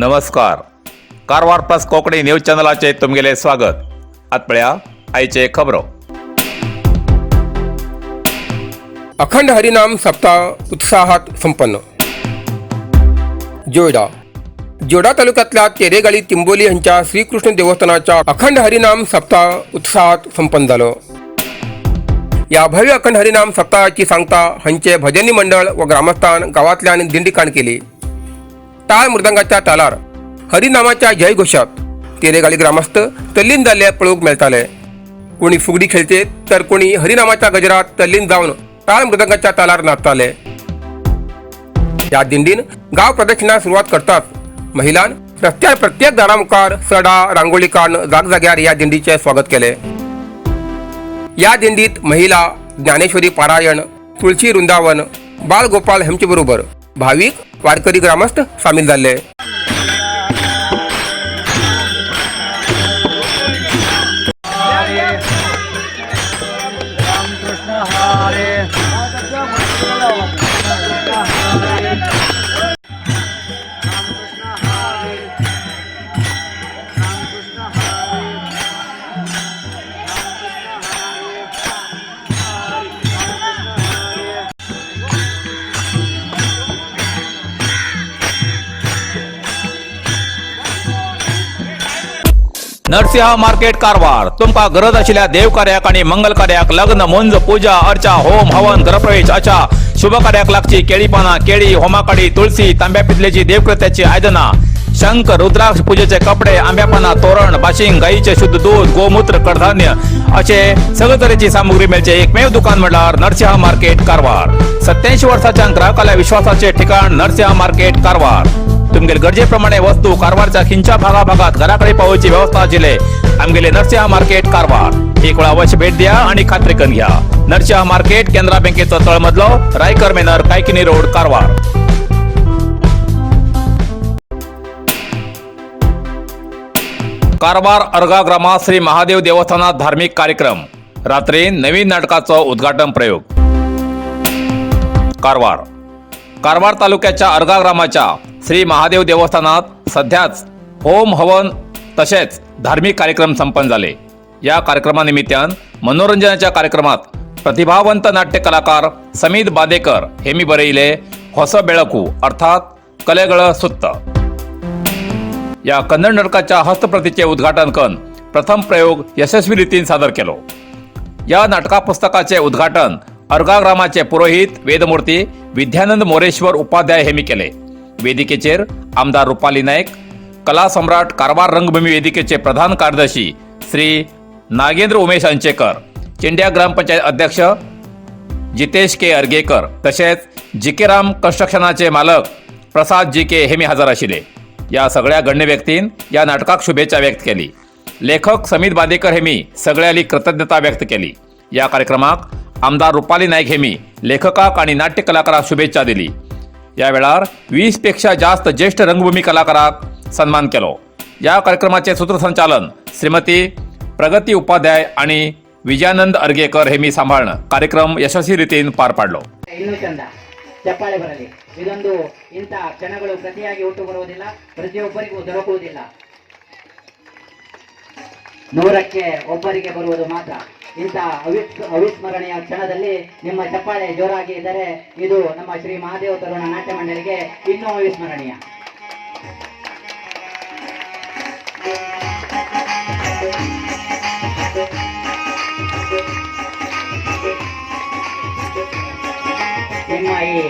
नमस्कार, Karwar plus Konkani news चॅनलाचे तुमगेले स्वागत. आत पळया आयचे खबरो. अखंड हरिनाम सप्ताह उत्साहात संपन्न. जोयडा जोडा तालुक्यातल्या तेरेगाळी तिंबोली यांच्या श्रीकृष्ण देवस्थानाच्या अखंड हरिनाम सप्ताह उत्साहात संपन्न झालं. या भव्य अखंड हरिनाम सप्ताहाची सांगता हंचे भजनी मंडळ व ग्रामस्थान गावातल्यान दिंडीकाण केली. टाळ मृदंगाच्या तालार हरिनामाच्या जयघोषात तेरेगाळी ग्रामस्थ तल्लीन जाल्ले पळोवंक मेळटाले. कोणी फुगडी खेळते तर कोणी हरिनामाच्या गजरात तल्लीन जावन टाळ मृदंगाच्या तालार नाचताले. या दिंडीन गाव प्रदक्षिणा सुरवात करताच महिलान रस्त्यार प्रत्येक दारामुखार सडा रांगोळी काढून जागजाग्यार या दिंडीचे स्वागत केले. या दिंडीत महिला ज्ञानेश्वरी पारायण, तुळशी वृंदावन, बालगोपाल हेमचे बरोबर भाविक, वारकरी, ग्रामस्थ सामील झाले. कृष्ण हरे, कृष्ण हरे, रामकृष्ण हरे, रामकृष्ण हरे, रामकृष्ण हरे, रामकृष्ण हरे. नरसिंहा मार्केट कारवार. तुमकां गरज आशिल्ल्या देवकार्याक आनी मंगल कार्याक, लग्न, मुंज, पूजा अर्चा, होम हवन, गृहप्रवेश अशा शुभ कार्याक लागची केळी पानां, केळी, होमाकाडी, तुळसी, तांब्या पितलेची देवकृत्याची आयदनां, शंख, रुद्राक्ष, पूजेचे कपडे, आंब्या पानां, तोरण, बाशिंग, गायीचे शुद्ध दूध, गोमूत्र, कडधान्य असे सगळे तरेची सामुग्री मेळचे एकमेव दुकान म्हणल्यार नरसिंहा मार्केट कारवार. 87 वर्साच्या ग्राहकाल्या विश्वासाचे ठिकाण नरसिंहा मार्केट कारवार. तुमगेले गरजेप्रमाणे वस्तू कारवारच्या खिंच्या भागाभागात घराकडे पावोवची व्यवस्था आशिल्ले आमगेले नरसिंहा मार्केट कारवार. एक वेळा अवश्य भेट द्या आणि खात्री करून घ्या. नरसिंहा मार्केट, केनरा बँकेचो तळमजलो, रायकर मेनर, कायकिनी रोड, कारवार. कारवार अर्गा ग्रामा श्री महादेव देवस्थानात धार्मिक कार्यक्रम. रात्री नवीन नाटकाचो उद्घाटन प्रयोग. कारवार. कारवार तालुक्याच्या अर्गा ग्रामाच्या श्री महादेव देवस्थानात सध्याच होम हवन तसेच धार्मिक कार्यक्रम संपन्न झाले. या कार्यक्रमानिमित्तान मनोरंजनाच्या कार्यक्रमात प्रतिभावंत नाट्य कलाकार समीत बांदेकर हेमी बरयले ಹೊಸ ಬೆಳಕು अर्थात कलेगळ सुत्त या कन्नड नाटकाच्या हस्तप्रतीचे उद्घाटन करून प्रथम प्रयोग यशस्वी रीतीन सादर केलो. या नाटका पुस्तकाचे उद्घाटन अर्गा ग्रामाचे पुरोहित वेदमूर्ती विद्यानंद मोरेश्वर उपाध्याय हेमी केले. वेदिकेचेर आमदार रुपाली नायक, कला सम्राट कारवार रंगभूमी वेदिकेचे प्रधान कार्यदर्शी श्री नागेंद्र उमेश अंचेकर, चिंड्या ग्रामपंचायत अध्यक्ष जितेश के अर्गेकर, तशेंच जिकेराम कन्स्ट्रक्शनाचे मालक प्रसाद जी के हेमी हजर आशिल्ले. या सगळ्या गण्य व्यक्तीन या नाटकाक शुभेच्छा व्यक्त केली. लेखक समीत बांदेकर हेमी सगळ्यांली कृतज्ञता व्यक्त केली. या कार्यक्रमाक आमदार रुपाली नाईक हेमी लेखकाक आणि नाट्य कलाकाराक शुभेच्छा दिली. या वेळार 20 पेक्षा जास्त ज्येष्ठ रंगभूमी कलाकाराक सन्मान केलो. या कार्यक्रमाचे सूत्रसंचालन श्रीमती प्रगती उपाध्याय आणि विजयानंद अर्गेकर हेमी सांभाळणं कार्यक्रम यशस्वी रीतीन पार पाडलो. ಇನ್ನೂ ಚಂದ ಚಪ್ಪಾಳೆ ಬರಲಿ. ಇದೊಂದು ಇಂಥ ಕ್ಷಣಗಳು ಪ್ರತಿಯಾಗಿ ಹುಟ್ಟು ಬರುವುದಿಲ್ಲ, ಪ್ರತಿಯೊಬ್ಬರಿಗೂ ದೊರಕುವುದಿಲ್ಲ. 100ಕ್ಕೆ ಒಬ್ಬರಿಗೆ ಬರುವುದು ಮಾತ್ರ. ಇಂಥ ಅವಿಸ್ಮರಣೀಯ ಕ್ಷಣದಲ್ಲಿ ನಿಮ್ಮ ಚಪ್ಪಾಳೆ ಜೋರಾಗಿ ಇದ್ದರೆ ಇದು ನಮ್ಮ ಶ್ರೀ ಮಹಾದೇವ ತರುಣ ನಾಟ್ಯ ಮಂಡಳಿಗೆ ಇನ್ನೂ ಅವಿಸ್ಮರಣೀಯ. ನಿಮ್ಮ ಈ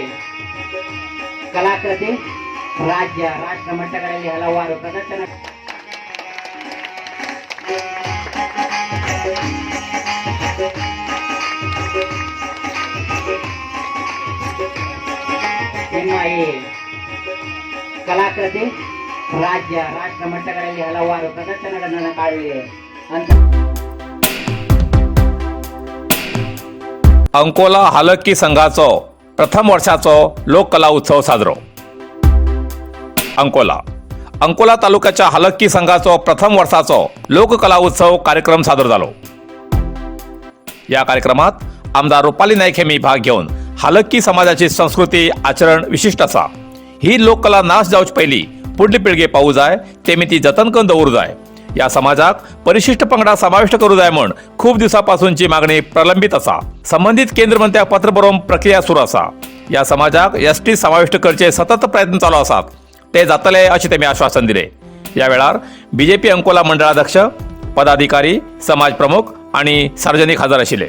ಕಲಾಕೃತಿ ರಾಜ್ಯ ರಾಷ್ಟ್ರ ಮಟ್ಟಗಳಲ್ಲಿ ಹಲವಾರು ಪ್ರದರ್ಶನ. ನಿಮ್ಮ ಈ ಕಲಾಕೃತಿ ರಾಜ್ಯ ರಾಷ್ಟ್ರ ಮಟ್ಟಗಳಲ್ಲಿ ಹಲವಾರು ಪ್ರದರ್ಶನಗಳನ್ನು ಕಾಣಲಿದೆ ಅಂತ. अंकोला हालक्की संघाचो प्रथम वर्षाचो लोककला उत्सव साजरो. अंकोला. अंकोला तालुक्याच्या हालक्की संघाचो प्रथम वर्षाचो लोककला उत्सव कार्यक्रम सादर झालो. या कार्यक्रमात आमदार रुपाली नाईक हेमी भाग घेऊन हालक्की समाजाची संस्कृती, आचरण विशिष्ट असा, ही लोककला नाश जावचे पयली फुडली पिळगे पावू जाय, तेमी ती जतन करून दवरू जाय. या समाजाक परिशिष्ट पंगडात समाविष्ट करू जाय म्हण खूप दिवसापासूनची मागणी प्रलंबित आसा. संबंधित केंद्र मंत्र्याक पत्र बरोवन प्रक्रिया सुरू आसा. या समाजाक एसटी समाविष्ट करचे सतत प्रयत्न चालू आसात, ते जातले अशें तेमी आश्वासन दिले. या वेळार बीजेपी अंकोला मंडळाध्यक्ष, पदाधिकारी, समाज प्रमुख आणि सार्वजनिक हजर आशिल्ले.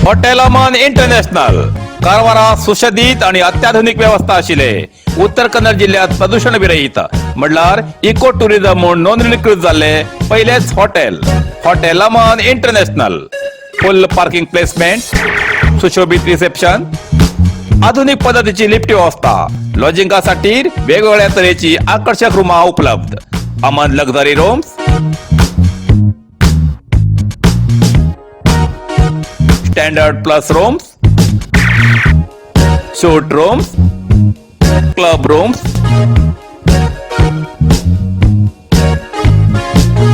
हॉटेल अमन इंटरनॅशनल, कारवारा सुशदित आणि अत्याधुनिक व्यवस्था आशिल्ले, उत्तर कन्नड जिल्ह्यात प्रदूषण विरहित म्हणल्यार इको टुरिझम म्हूण नोंदणीकृत जाल्ले पयलेच hotel, hotel Aman international. Full parking placement, सुशोभित रिसेप्शन, आधुनिक पद्धतीची लिफ्ट व्यवस्था, लॉजिंगासाठी वेगवेगळ्या तरेची आकर्षक रूमा उपलब्ध. Aman luxury rooms, standard plus rooms, suite rooms, club rooms,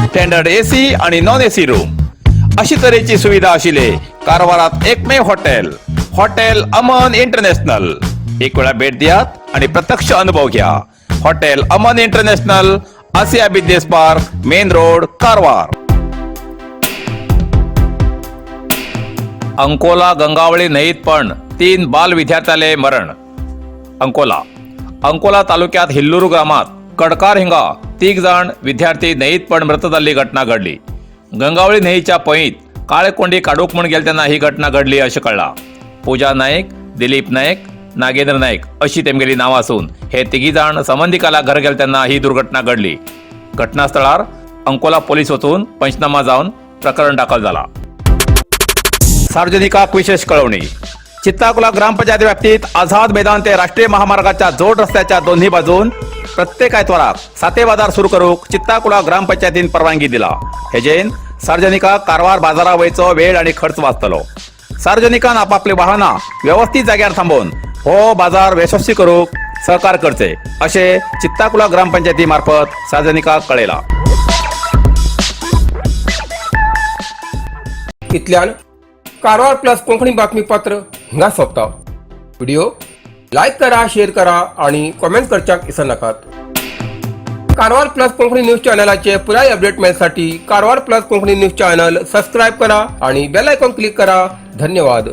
standard AC आणि नॉन एसी रूम अशी तरेची सुविधा आशिल्ले कारवारात एकमेव हॉटेल, हॉटेल अमन इंटरनॅशनल. एक वेळा भेट दियात आणि प्रत्यक्ष अनुभव घ्या. Hotel Aman international, Asia business park, main road, Karwar. Ankola Gangavali न्हंयेत पण 3 बाल विद्यार्थ्याले मरण. अंकोला. अंकोला तालुक्यात हिल्लूर ग्रामात कडकार हिंगा 3 जाण विद्यार्थी न्हंयेत पण मृत जाल्ली घटना घडली. गंगावळी न्हंयेच्या पयीत काळे कोंडी काडूक म्हूण गेले तेन्ना ही घटना घडली अशें कळ्ळां. पूजा नायक, दिलीप नायक, नागेंद्र नायक अशी तेमगेली नांवां आसून हे तिगी जाण संबंदिकाला घर गेले तेन्ना ही दुर्घटना घडली. घटनास्थळार अंकोला पोलीस वचून पंचनामा जावन प्रकरण दाखल जाला. सार्वजनिकाक विशेष कळवणी. चित्ताकुला ग्रामपंचायत व्याप्तीत आझाद मैदान ते राष्ट्रीय महामार्गाच्या जोड रस्त्याच्या दोन्ही बाजून प्रत्येक आयतवाराक साते बाजार सुरू करूक चित्ताकुला ग्रामपंचायतीन परवानगी दिला. हेजेन सार्वजनिकाक कारवार बाजारा वयचो वेळ आणि खर्च वाचतलो. सार्वजनिकान आपापली वाहनां व्यवस्थित जाग्यार थांबोवन हो बाजार यशस्वी करूक सहकार करचे अशें चित्ताकुला ग्रामपंचायती मार्फत सार्वजनिकाक कळयला. इतल्यान कारवार प्लस कोंकणी बातमीपत्र हिंगा सोंपता. व्हिडिओ लायक करा, शेअर करा आणि कॉमेंट करच्याक विसरनाकात. कारवार प्लस कोंकणी न्यूज चॅनलाचे पुराय update मेळसाठी Karwar plus Konkani news channel subscribe करा आणि बेल आयकॉन क्लिक करा. धन्यवाद.